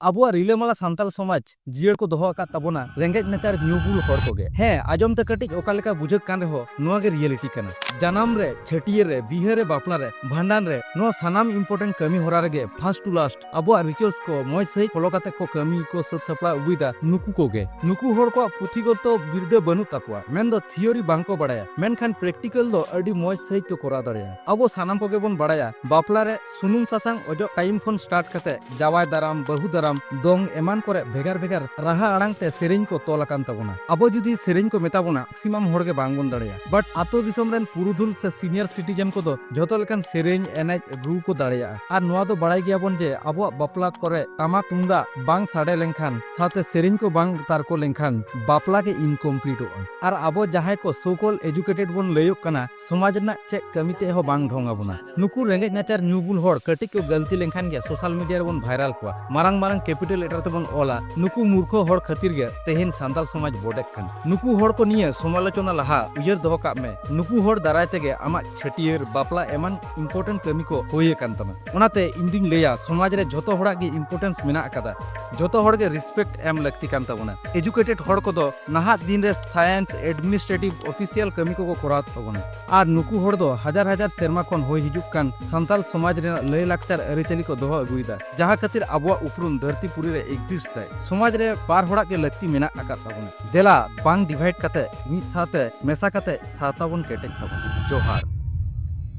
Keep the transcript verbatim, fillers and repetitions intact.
ᱟᱵᱚᱣᱟᱜ ᱨᱤᱞᱟᱹᱢᱟᱞᱟ ᱥᱟᱱᱛᱟᱞ ᱥᱚᱢᱟᱡᱽ ᱡᱤᱭᱟᱹᱲ ᱠᱚ ᱫᱚᱦᱚ ᱟᱠᱟᱫ ᱛᱟᱵᱚᱱᱟ ᱨᱮᱸᱜᱮᱡ ᱱᱟᱪᱟᱨ ᱧᱩ ᱵᱩᱞ ᱦᱚᱲ ᱠᱚᱜᱮ᱾ ᱦᱮᱸ, ᱟᱸᱡᱚᱢ ᱛᱮ ᱠᱟᱹᱴᱤᱡ ᱚᱠᱟ ᱞᱮᱠᱟ ᱵᱩᱡᱷᱟᱹᱜ ᱠᱟᱱ ᱨᱮᱦᱚᱸ, ᱱᱚᱣᱟ ᱜᱮ ᱨᱤᱭᱮᱞᱤᱴᱤ ᱠᱟᱱᱟ᱾ ᱡᱟᱱᱟᱢ ᱨᱮ, ᱪᱷᱟᱹᱴᱭᱟᱹᱨ ᱨᱮ, ᱵᱤᱦᱟᱹ ᱨᱮ, ᱵᱟᱯᱞᱟ ᱨᱮ, ᱵᱷᱟᱸᱰᱟᱱ ᱨᱮ, ᱱᱚᱣᱟ ᱥᱟᱱᱟᱢ ᱤᱢᱯᱚᱨᱴᱮᱱᱴ ᱠᱟᱹᱢᱤ ᱦᱚᱨᱟ ᱨᱮᱜᱮ ᱯᱷᱟᱥᱴ ᱴᱩ ᱞᱟᱥᱴ ᱟᱵᱚᱣᱟᱜ ᱨᱤᱪᱩᱣᱟᱞᱥ ᱠᱚ ᱢᱚᱸᱡᱽ ᱥᱟᱹᱦᱤᱡ ᱯᱷᱚᱞᱳ ᱠᱟᱛᱮ ᱠᱚ ᱠᱟᱹᱢᱤ ᱠᱚ ᱥᱟᱹᱛ ᱥᱟᱯᱲᱟᱣ ᱟᱹᱜᱩᱭᱮᱫᱟ ᱱᱩᱠᱩ ᱠᱚᱜᱮ᱾ ᱱᱩᱠᱩ ᱦᱚᱲ ᱠᱚᱣᱟᱜ ᱯᱩᱛᱷᱤᱜᱚᱛᱚ ᱵᱤᱨᱫᱟᱹ ᱵᱟᱹᱱᱩᱜ ᱛᱟᱠᱚᱣᱟ, ᱢᱮᱱᱫᱚ ᱛᱷᱤᱭᱳᱨᱤ ᱵᱟᱝ ᱠᱚ ᱵᱟᱲᱟᱭᱟ, ᱢᱮᱱᱠᱷᱟᱱ ᱯᱨᱮᱠᱴᱤᱠᱟᱞ ᱫᱚ ᱟᱹᱰᱤ ᱢᱚᱸᱡᱽ ᱥᱟᱹᱦᱤᱡ ᱠᱚ ᱠᱚᱨᱟᱣ ᱫᱟᱲᱮᱭᱟᱜᱼᱟ᱾ ᱟᱵᱚ ᱥᱟᱱᱟᱢ ᱠᱚᱜᱮ ᱵᱚᱱ ᱵᱟᱲᱟᱭᱟ, ᱵᱟᱯᱞᱟ ᱨᱮ ᱥᱩᱱᱩᱢ ᱥᱟᱥᱟᱝ ᱚᱡᱚᱜ ᱴᱟᱭᱤᱢ ᱠᱷᱚᱱ ᱥᱴᱟᱨᱴ ᱠᱟᱛᱮ ᱡᱟᱶᱟᱭ ᱫᱟᱨᱟᱢ, ᱵᱟᱹᱦᱩ ᱫᱟᱨᱟᱢ, ᱫᱚᱝ ᱮᱢᱟᱱ ᱠᱚᱨᱮ ᱵᱷᱮᱜᱟᱨ ᱵᱷᱮᱜᱟᱨ ᱨᱟᱦᱟ ᱟᱲᱟᱝ ᱛᱮ ᱥᱮᱨᱮᱧ ᱠᱚ ᱛᱚᱞ ᱟᱠᱟᱱ ᱛᱟᱵᱚᱱᱟ᱾ ᱟᱵᱚ ᱡᱩᱫᱤ ᱥᱮᱨᱮᱧ ᱠᱚ ᱢᱮᱛᱟ ᱵᱚᱱᱟ, ᱢᱮᱠᱥᱤᱢᱟᱢ ᱦᱚᱲ ᱜᱮ ᱵᱟᱝ ᱵᱚᱱ ᱫᱟᱲᱮᱭᱟᱜᱼᱟ᱾ ᱵᱟᱴ ᱟᱛᱳ ᱫᱤᱥᱚᱢ ᱨᱮᱱ ᱯᱩᱨᱩᱫᱷᱩᱞ ᱥᱮ ᱥᱤᱱᱤᱭᱟᱨ ᱥᱤᱴᱤᱡᱮᱱ ᱠᱚᱫᱚ ᱡᱷᱚᱛᱚ ᱞᱮᱠᱟᱱ ᱥᱮᱨᱮᱧ, ᱮᱱᱮᱡ, ᱨᱩ ᱠᱚ ᱫᱟᱲᱮᱭᱟᱜᱼᱟ᱾ ᱟᱨ ᱱᱚᱣᱟ ᱫᱚ ᱵᱟᱲᱟᱭ ᱜᱮᱭᱟᱵᱚᱱ ᱡᱮ ᱟᱵᱚᱣᱟᱜ ᱵᱟᱯᱞᱟ ᱠᱚᱨᱮ ᱴᱟᱢᱟᱠ ᱛᱩᱢᱫᱟᱜ ᱵᱟᱝ ᱥᱟᱰᱮ ᱞᱮᱱᱠᱷᱟᱱ, ᱥᱟᱶᱛᱮ ᱥᱮᱨᱮᱧ ᱠᱚ ᱵᱟᱝ ᱛᱟᱨᱠᱚ ᱞᱮᱱᱠᱷᱟᱱ ᱵᱟᱯᱞᱟ ᱜᱮ ᱤᱱᱠᱚᱢᱯᱞᱤᱴᱚᱜᱼᱟ᱾ ᱟᱨ ᱟᱵᱚ ᱡᱟᱦᱟᱸᱭ ᱠᱚ so called educated ᱵᱚᱱ ᱞᱟᱹᱭᱚᱜ ᱠᱟᱱᱟ, ᱥᱚᱢᱟᱡᱽ ᱨᱮᱱᱟᱜ ᱪᱮᱫ ᱠᱟᱹᱢᱤ ᱛᱮ ᱦᱚᱸ ᱵᱟᱝ ᱰᱷᱚᱝ ᱟᱵᱚᱱᱟ᱾ ᱱᱩᱠᱩ ᱨᱮᱸᱜᱮᱡ ᱱᱟᱪᱟᱨ ᱧᱩ ᱵᱩᱞ ᱦᱚᱲ ᱠᱟᱹᱴᱤᱡ ᱠᱚ ᱜᱟᱹᱞᱛᱤ ᱞᱮᱱᱠᱷᱟᱱ ᱜᱮ ᱥᱳᱥᱟᱞ ᱢᱤᱰᱤᱭᱟ ᱨᱮᱵᱚᱱ ᱵᱷᱟᱭᱨᱟᱞ ᱠᱚᱣᱟ, ᱢᱟᱨᱟᱝ ᱢᱟᱨᱟᱝ ᱠᱮᱯᱤᱴᱟᱞ ᱞᱮᱴᱟᱨ ᱛᱮᱵᱚᱱ ᱚᱞᱟ᱾ ᱱᱩᱠᱩ ᱢᱩᱨᱠᱷᱚ ᱦᱚᱲ ᱠᱷᱟᱹᱛᱤᱨ ᱜᱮ ᱛᱮᱦᱮᱧ ᱥᱟᱱᱛᱟᱞ ᱥᱚᱢᱟᱡᱽ ᱵᱚᱰᱮᱜ ᱠᱟᱱᱟ᱾ ᱱᱩᱠᱩ ᱦᱚᱲ ᱠᱚ ᱱᱤᱭᱟᱹ ᱥᱚᱢᱟᱞᱳᱪᱚᱱᱟ ᱞᱟᱦᱟ ᱩᱭᱦᱟᱹᱨ ᱫᱚᱦᱚ ᱠᱟᱜ ᱢᱮ, ᱱᱩᱠᱩ ᱦᱚᱲ ᱫᱟᱨᱟᱭ ᱛᱮᱜᱮ ᱟᱢᱟᱜ ᱪᱷᱟᱹᱴᱭᱟᱹᱨ, ᱵᱟᱯᱞᱟ ᱮᱢᱟᱱ ᱤᱢᱯᱚᱨᱴᱮᱱᱴ ᱠᱟᱹᱢᱤ ᱠᱚ ᱦᱩᱭ ᱟᱠᱟᱱ ᱛᱟᱢᱟ᱾ ᱚᱱᱟᱛᱮ ᱤᱧ ᱫᱩᱧ ᱞᱟᱹᱭᱟ, ᱥᱚᱢᱟᱡᱽ ᱨᱮ ᱡᱷᱚᱛᱚ ᱦᱚᱲᱟᱜ ᱜᱮ ᱤᱢᱯᱚᱨᱴᱮᱱᱥ ᱢᱮᱱᱟᱜ ᱟᱠᱟᱫᱟ, ᱡᱷᱚᱛᱚ ᱦᱚᱲ ᱜᱮ ᱨᱮᱥᱯᱮᱠᱴ ᱮᱢ ᱞᱟᱹᱠᱛᱤ ᱠᱟᱱ ᱛᱟᱵᱚᱱᱟ᱾ ᱮᱡᱩᱠᱮᱴᱮᱰ ᱦᱚᱲ ᱠᱚᱫᱚ ᱱᱟᱦᱟᱜ ᱫᱤᱱ ᱨᱮ ᱥᱟᱭᱮᱱᱥ, ᱮᱰᱢᱤᱱᱤᱥᱴᱨᱮᱴᱤᱵᱷ, ᱚᱯᱷᱤᱥᱤᱭᱟᱞ ᱠᱟᱹᱢᱤ ᱠᱚᱠᱚ ᱠᱚᱨᱟᱣ ᱛᱟᱵᱚᱱᱟ᱾ ᱟᱨ ᱱᱩᱠᱩ ᱦᱚᱲ ᱫᱚ ᱦᱟᱡᱟᱨ ᱦᱟᱡᱟᱨ ᱥᱮᱨᱢᱟ ᱠᱷᱚᱱ ᱦᱩᱭ ᱦᱤᱡᱩᱜ ᱠᱟᱱ ᱥᱟᱱᱛᱟᱞ ᱥᱚᱢᱟᱡᱽ ᱨᱮᱱᱟᱜ ᱞᱟᱹᱭ ᱞᱟᱠᱪᱟᱨ ᱟᱹᱨᱤᱪᱟᱹᱞᱤ ᱠᱚ ᱫᱚᱦᱚ ᱟᱹᱜᱩᱭᱮᱫᱟ, ᱡᱟᱦᱟᱸ ᱠᱷᱟᱹᱛᱤᱨ ᱟᱵᱚᱣᱟᱜ ᱩᱯᱨᱩᱢ ᱫᱷᱟᱹᱨᱛᱤ ᱯᱩᱨᱤ ᱨᱮ ᱮᱠᱡᱤᱥᱴ ᱫᱟᱭ᱾ ᱥᱚᱢᱟᱡᱽ ᱨᱮ ᱵᱟᱨ ᱦᱚᱲᱟᱜ ᱜᱮ ᱞᱟᱹᱠᱛᱤ ᱢᱮᱱᱟᱜ ᱟᱠᱟᱫ ᱛᱟᱵᱚᱱᱟ᱾ ᱫᱮᱞᱟ, ᱵᱟᱝ ᱰᱤᱵᱷᱟᱭᱤᱰ ᱠᱟᱛᱮ, ᱢᱤᱫ ᱥᱟᱶᱛᱮ ᱢᱮᱥᱟ ᱠᱟᱛᱮ ᱥᱟᱶᱛᱟ ᱵᱚᱱ ᱠᱮᱴᱮᱡ ᱛᱟᱵᱚᱱᱟ᱾ ᱡᱚᱦᱟᱨ᱾